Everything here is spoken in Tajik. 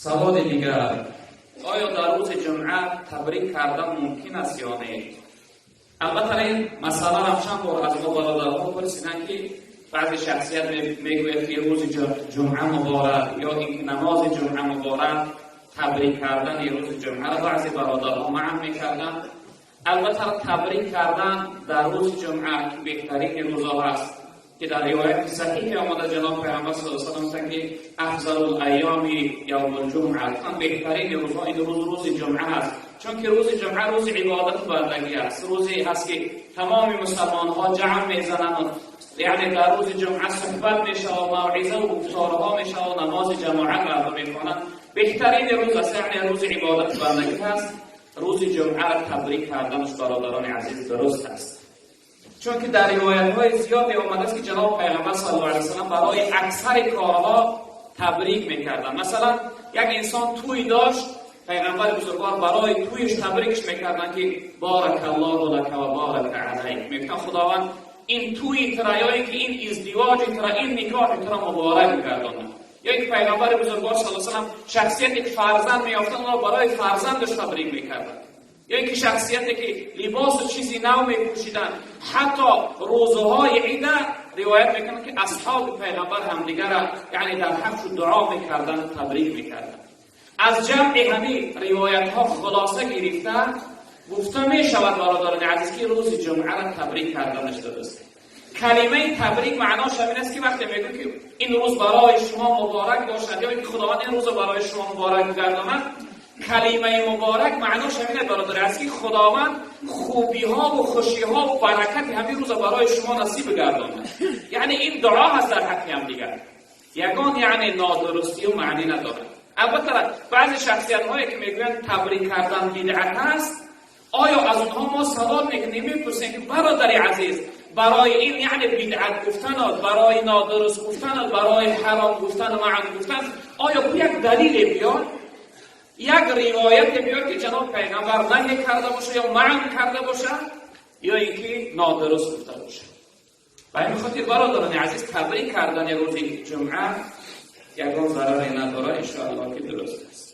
Саволи дигар: оё дар рӯзи ҷумъа табрик кардан мумкин аст ё не? Албатта, ин масъаларо чанд бор аз мо бародарҳо пурсиданд, ки баъзе шахсият мегӯяд, ки рӯзи ҷумъа муборак ё ин ки намози ҷумъа муборак. Табрик кардани рӯзи ҷумъаро баъзе бародарҳо манъ мекарданд. Албатта, табрик кардан дар рӯзи ҷумъа, ки беҳтарини рӯзҳо ҳаст, ки дар ривояти саҳиҳе омада, ҷаноб Пайғамбар саллаллоҳу алайҳи васаллам гуфтанд, ки أفضل الأيام يوم الجمعة. Гуфтанд, беҳтарини рӯзҳо ин рӯз, рӯзи ҷумъа аст, чунки рӯзи ҷумъа рӯзи ибодату бандагӣ аст, рӯзе ҳаст, ки тамоми мусалмонҳо ҷамъ мезананд, яъне дар рӯзи ҷумъа суҳбат мешавад, мавъиза ва гуфторҳо мешавад, намози ҷамоат мардум мехонанд. Беҳтарини рӯз аст, яъне рӯзи ибодату бандагӣ ҳаст. Рӯзи ҷумъаро табрик карданаш, бародарони азиз, дуруст аст, чунки дар ривоятҳои зиёде омадааст, ки ҷаноб Пайғамбар саллаллоҳу алайҳи васаллам барои аксари корҳо табрик мекарданд. Масалан, як инсон тӯй дошт, Пайғамбари бузургвор барои тӯйш табрикш мекарданд, ки بارك الله لك وبارك عليك. Мегуфтанд, Худованд ин тӯи тура ё ин ки ин издивоҷи тура, ин никоҳи тура муборак гардонад. Ё ин ки Пайғамбари бузургвор саллаллоҳу алайҳи васаллам шахсияте ки фарзанд меёфтанд, онро барои фарзандаш табрик мекарданд, ё ин ки шахсияте ки либосу чизи нав мепӯшиданд. Ҳатто рӯзҳои ида ривоят мекунанд, ки асҳоби Пайғамбар ҳамдигара, яъне дар ҳаққу дуо мекарданд, табрик мекарданд. Аз ҷамъи ҳамин ривоятҳо хулоса гирифта гуфта мешавад, бародарони азиз, ки рӯзи ҷумъаро табрик карданаш дуруст. Калимаи табрик маънош ҳамин аст, ки вақте мегӯ, ки ин рӯз барои шумо муборак бошад ё ин ки Худованд ин рӯзро барои шумо муборак гардонад, калимаи муборак маънош ҳамин аст, бародари азиз, ки Худованд хубиҳову хушиҳову баракати ҳамин рӯзро барои шумо насиб гардонад. Яъне ин дуо ҳаст дар ҳаққи ҳамдигар, ягон, яъне, нодурустию маънӣ надорад. Албатта, баъзе шахсиятҳое ки мегӯянд, табрик кардан бидъат аст, оё аз онҳо мо савол мекунем, мепурсем, ки бародари азиз, барои ин, яъне, бидъат гуфтану барои нодуруст гуфтану барои ҳаром гуфтану манъ гуфтан, оё ку як далиле биёр, як ривояте биёр, ки ҷаноб Пайғамбар наҳе карда боша ё манъ карда боша ё ин ки нодуруст гуфта боша? Ба ҳамин хотир, бародарони азиз, табрик кардани рӯзи ҷумъа ягон зараре надорад, иншоаллоҳ, ки дуруст аст.